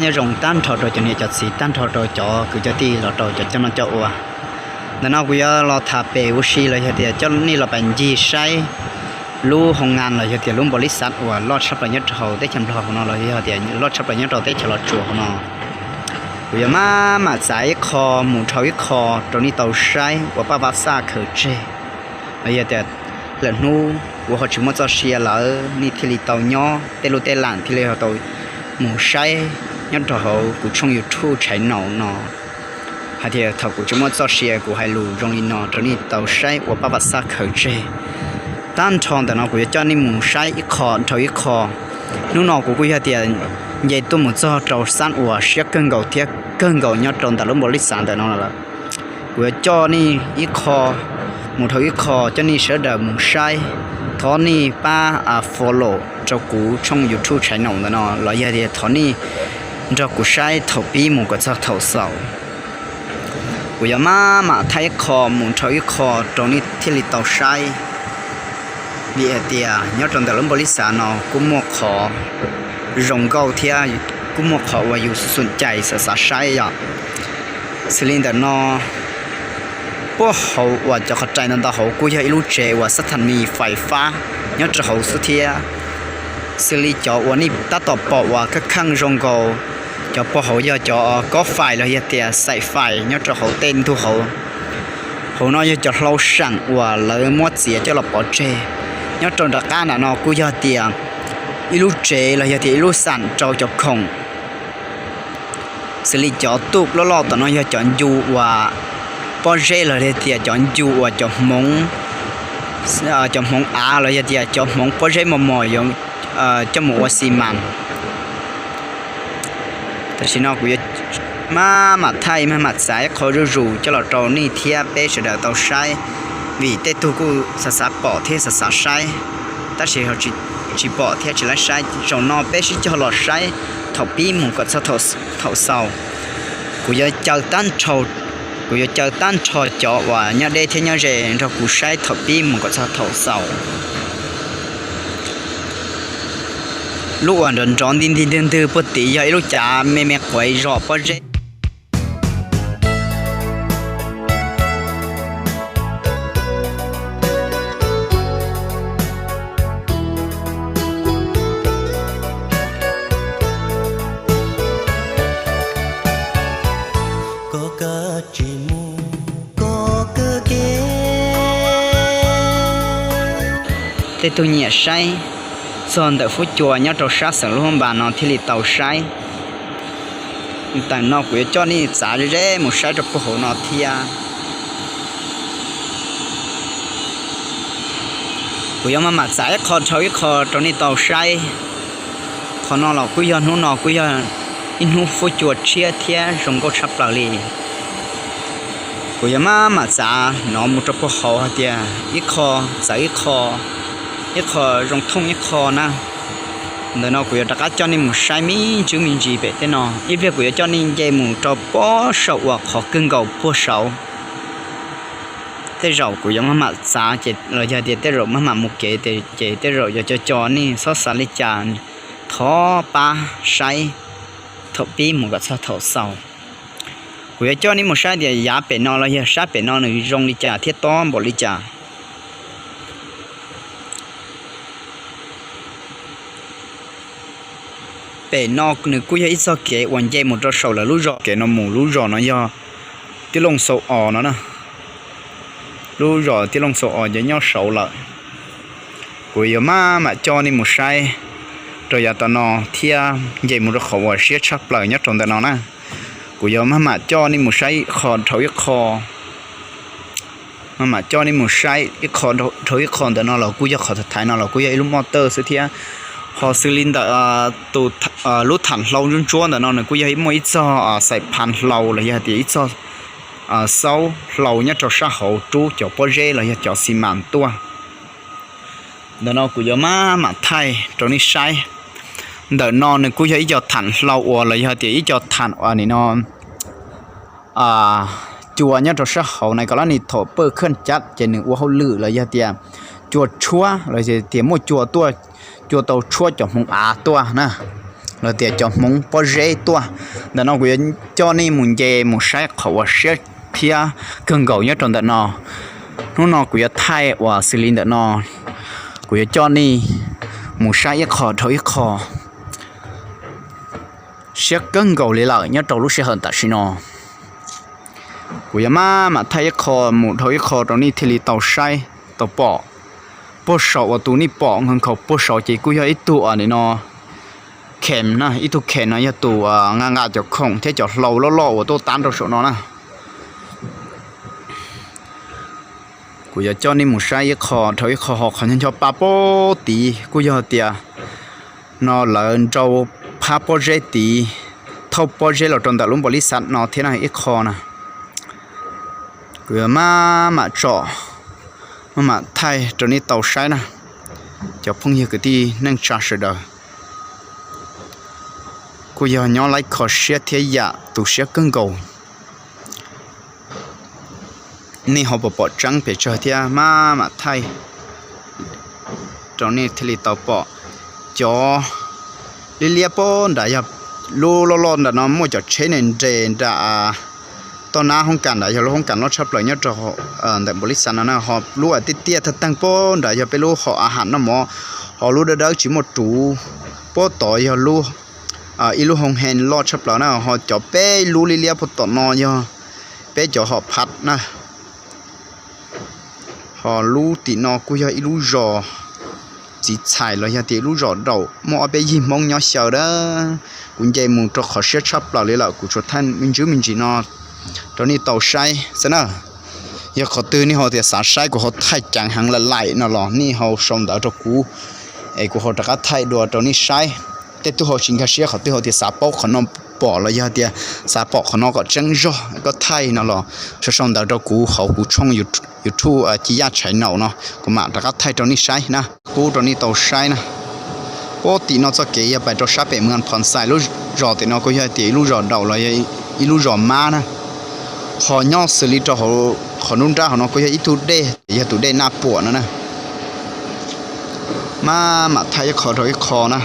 Nyob zoo tag nrho rau cov niam cov txiv, tag nrho rau cov kwv cov tij los rau cov coj noj coj ua. Ntawm no kuv yuav los tham pem ua si los yog tias coj nej los pais ncig saib lub hoo ngas los yog tias lub npaum li xav uas loj tshaj plaws nyob rau hauv teb chaws Nplog hauv no los yog tias loj tshaj plaws nyob rau teb chaws Los Tsuas hauv no. Kuv yuav maj mam txav ib qho mus dhau ib qho rau nej tau saib ua paj vaj xaj khaws tseg los yog tias lwm hnub kuv ho tsis muaj txoj sia lawm nej thiaj li tau nyob tej lub tej lam thiaj li ho tau mus saib nyob rau hauv kuv tshooj YouTube Tshaiv Naum no. Hais tias thaum kuv tsis muaj txoj sia kuv hais lus zoo li no rau nej tau saib ua paj vaj xaj khaws tseg. Tag nrho ntawm no kuv yuav coj nej mus saib ib qho dhau ib qho. Hnub no kuv kuj yog tias nce tuaj mus txog rau xab uas siab kawg nkaus thiab kawg nkaus nyob rau ntawm lub npaum li xav ntawm no lawm. Kuv yuav coj nej ib qho mus dhau ib qho, coj nej sawv daws mus saib. Thov nej pab follow rau kuv tshooj YouTube Tshaiv Naum ntawm no los yog tias thov nej nrog kuv saib thaum pib mus kom txog thaum xaus. Kuv yuav maj mam thaij ib qho mus dhau ib qho rau nej thiaj li tau saib. Vim hais tias nyob rau ntawm lub npaum li xav no kuj muaj qhov zoo nkauj thiab kuj muaj qhov uas yus xum cais xav xav saib yom. Xws li ntawm no, puag hauv uas cov qhov rais ntau ntau hauv kuj yog ib lub tsev uas xab thas nis fais fab nyob rau hauv xwb thiab. Xws li cov uas nej tab tom pom uas kheej kheej zoo nkaus, cov puag hauv yog cov kob fais los yog tias xaim fais nyob rau hauv tej ntug hauv. Hauv no yog cov hlau seem uas lawv muab txiav coj los pov tseg. Nyob rau nram qab nram no kuj yog tias ib lub tsev los yog tias ib lub xam rau cov khoom. Xws li cov tuj loj loj tom no yog cov ncu uas pob zeb los yog tias cov ncu uas cov hmoov, cov hmoov av los yog tias cov hmoov pob zeb mos mos yuav coj mus ua xi mas. Tam sim no kuv yuav maj mam thaij maj mam txav ib qho zuj zus coj los rau nej thiab peb sawv daws tau saib, vim tej tug kuj xav xav pom thiab xav xav saib, tab sis tsis pom thiab tsis laib saib. Zaum no peb sib cog los saib thaum pib mus kom txog thaum xaus. Kuv yuav caw tag nrho, kuv yuav caw tag nrho cov uas nyob deb thiab nyob ze nrog kuv saib thaum pib mus kom txog thaum xaus. Lub uas nrov nrov nti nti ntwg ntwg puag tim yog ib lub cav me me quav zom pob zeb. Tej tug nyiam saib txog ntawm huab cua nyob rau sab xeem Luam Phas no thiaj li tau saib. Tam no kuv yuav coj nej txav ze ze mus saib rau puag hauv no thiab. Kuv yuav maj mam txav ib qho dhau ib qho rau nej tau saib. Qhov no los kuj yog hnub no kuj yog ib hnub huab cua tshiab thiab zoo nkauj tshaj plaws li. Kuv yuav maj mam txav no mus rau puag hauv hais tias ib qho txawv ib qho, ib qho zoo thooj ib qho na. Ntawm no kuv yuav rov qab coj nej mus saib me ntsis me ntsis pem tej no, ib pliag kuv yuav coj nej nce mus rau pob saum uas qhov kawg nkaus puag saud. Tej zaum kuv yuav maj mam txav ces los yog tias tej zaum maj mam mus kev ces tej zaum yuav co co nej txhob xav li cas, thov pab saib thaum pib mus kom txog thaum xaus. Kuv yuav coj nej mus saib tias yav pem no los yog sab pem no nws zoo li cas thiab tob npaum li cas. Pem no nws kuj yog ib txoj kev uas nce mus rau saum lawv lub zos, kev no mus lub zos no yog Tij Looj Xau Os no na. Lub zos Tij Looj Xau Os ces nyob saud lawm. Kuv yuav maj mam coj nej mus saib rau yav tom no thiab nce mus rau qhov uas siab tshaj plaws nyob rau ntawm no na. Kuv yuav maj mam coj nej mus saib ib qho dhau ib qho, maj mam coj nej mus saib ib qho dhau ib qho. Ntawm no los kuj yog qhov thaiv no los kuj yog ib lub moj tawj xwb thiab. Ho xws li ntawm tus, lub tham hlau ntsuab ntsuab ntawm no nws kuj yog muaj ib txog xaim phan hlau los yog tias ib txog xaub hlau nyob rau sab hauv rub cov pob zeb los yog cov xi mas tuaj. Ntawm no kuv yuav maj mam thaij rau nej saib. Ntawm no nws kuj yog ib co tham hlau uas los yog tias ib co tham uas nim no cua nyob rau sab hauv na, kom lab nim thaum pawj khaj cab ces nws ua hauj lwm los yog tias cua tshuab los yog tias muaj cua tuaj, cua tau tshuab cov hmoov av tuaj na. los tias cov hmoov pob zeb tuaj. Ntawm no kuv yuav coj nej mus nce mus saib qhov uas siab thiab kawg nkaus nyob rau ntawm no. Hnub no kuv yuav thaij uas xws li ntawm no, kuv yuav coj nej mus saib ib qho dhau ib qho siab kawg nkaus li lawm nyob rau lub sij hawm tam sim no. Kuv yuav maj mam thaij ib qho mus dhau ib qho rau nej thiaj li tau saib tau pom. Puag saum uas tus nej pom nkhaus nkhaus puag saud ces kuj yog ib tug uas nim no khem na, ib tug khem no yog tus nqa nqa cov khoom thiab cov hlau loj loj uas tuaj tab rau saum no na. Kuv yuav coj nej mus saib ib qho dhau ib qho, ho qhov ncho ncho pa puag tid kuj yog tias no lawv nrau phab pob zeb tid, thauj pob zeb los rau ntawm lub npaum li xav no thiab na ib qho na. Kuv yuav maj mam tsom, maj mam thaij rau nej tau saib na, cov phooj ywg kwv tij neej tsa sawv daws. Kuj yog nyob laib kho siab thiab yam tu siab kawg nkaus. Nej ho puas pom tseeb pes tsawg thiab, maj mam thaij rau nej thiaj li tau pom. Cov liab liab puag nrad yog lub loj loj nram no muaj cov tsheb nres nram toj nab hoob kas nrad, yog lub hoob kas loj tshaj plaws nyob rau ntawm npaum li xav no na. Ho lub tiaj tiaj thaj teeg puag nrad yog peb lub hom a ham noj mov, ho lub dawb dawb tsis muaj ruv puag tod yog lub, ib lub hoo hee loj tshaj plaws na. Ho cov peb lub liab liab puag tom no yog peb cov hom phaj na. Ho lub tim no kuj yog ib lub zos txiv txhais los yog tias ib lub zos daum muaj ob peb yig Hmoob nyob xyaw dab. Kuv nce mus rau qhov siab tshaj plaws li lawm, kuv tsuas thaij me ntsis me ntsis no rau nej tau saib xwb na. Yog qhov twg nej ho tias xav saib kuv ho thaij ceev heev lawm laim no los nej ho sau ntawv rau kuv, es kuv ho rov qab thaij dua rau nej saib. Tej tug ho tsis nkag siab, qhov twg ho tias xav paub qhov no pom los yog tias xav pom qhov no kom tseeb zog koj thaij no los sau sau ntawv rau kuv hauv kuv tshooj YouTube Ci Yaj Tshais Naum no, kuv mam rov qab thaij rau nej saib na, pub rau nej tau saib na. Puag tim no txoj kev yog pais rau sab pem Mws Phos Xais, lub zos tim no kuj yog tias ib lub zos daum los yog ib lub zos mab na. Ho nyob xws li rau hauv qhov nruab nrab hauv no kuj yog ib tug dej, yog tus dej Naj Puam no na. Maj mam thaij ib qho rau ib qho na.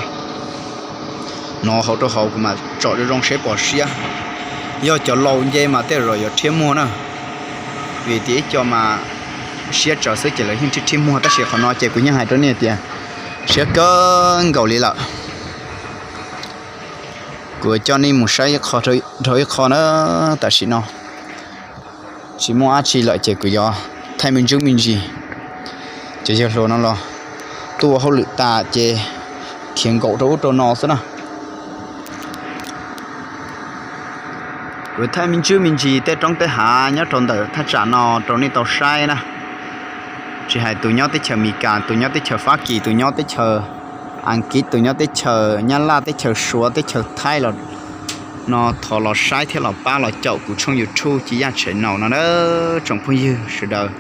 Nov hauv rau hauv kuv mam tsom zoo zoo seb pom siab. Yog cov laus nce mas tej zaum yuav rhiab muag na, vim tias ib co mas siab tsawv xwb ces lawv yeej rhiab rhiab muag, tab sis qhov no ces kuv yeej hais rau nej tias siab kawg nkaus li lawm. Kuv coj nej mus saib ib qho dhau ib qho na. Tam sim no tsis muaj dab tsi lawm ces kuv yuav thaij me ntsis me ntsis. Cov yawg hluas no los tuaj ua hauj lwm tas ces khiav nkaum rau ub rau no xwb na. Kuv thaij me ntsis me ntsis tej roob tej hav nyob rau ntawm thaj tsam no rau nej tau saib na. Tsis hais tus nyob teb chaws Amelikas, tus nyob teb chaws Fab Kis, tus nyob teb chaws Askiv, tus nyob teb chaws Nyab Laj, teb chaws Suav, teb chaws Thaib los no thov los saib thiab los pab los caum kuv tshooj YouTube Ci Yaj Tshais Naum no na tsoom phooj ywg sawv daws.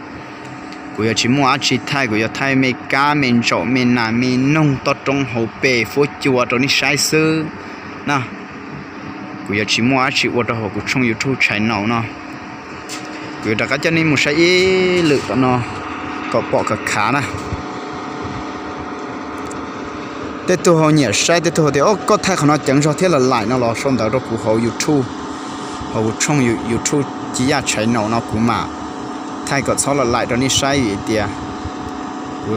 Kuv yuav tsis muaj dab tsi thaij, kuv yuav thaij me kab me ntsaum me nas me noog toj roob hauv pes fuab cua rau nej saib xwb na. Kuv yuav tsis muaj dab tsi ua rau hauv kuv tshooj YouTube Tshais Naum no. Kuv yuav rov qab coj nej mus saib ib lwm tom no kom pom khav khav na. Tej tug ho nyiam saib, tej tug ho tias o koj thaij qhov no ceev zog thiab lawm laim no los sau ntawv rau kuv hauv YouTube, hauv kuv tshooj YouTube Ci Yaj Tshais Naum no kuv mam thaij kom txhob lawm laim rau nej saib vim tias kuv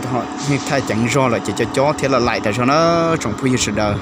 yeej thaij ceev zog lawm ces cob cob thiab lawm laim tas zog na tsoom phooj ywg sawv daws.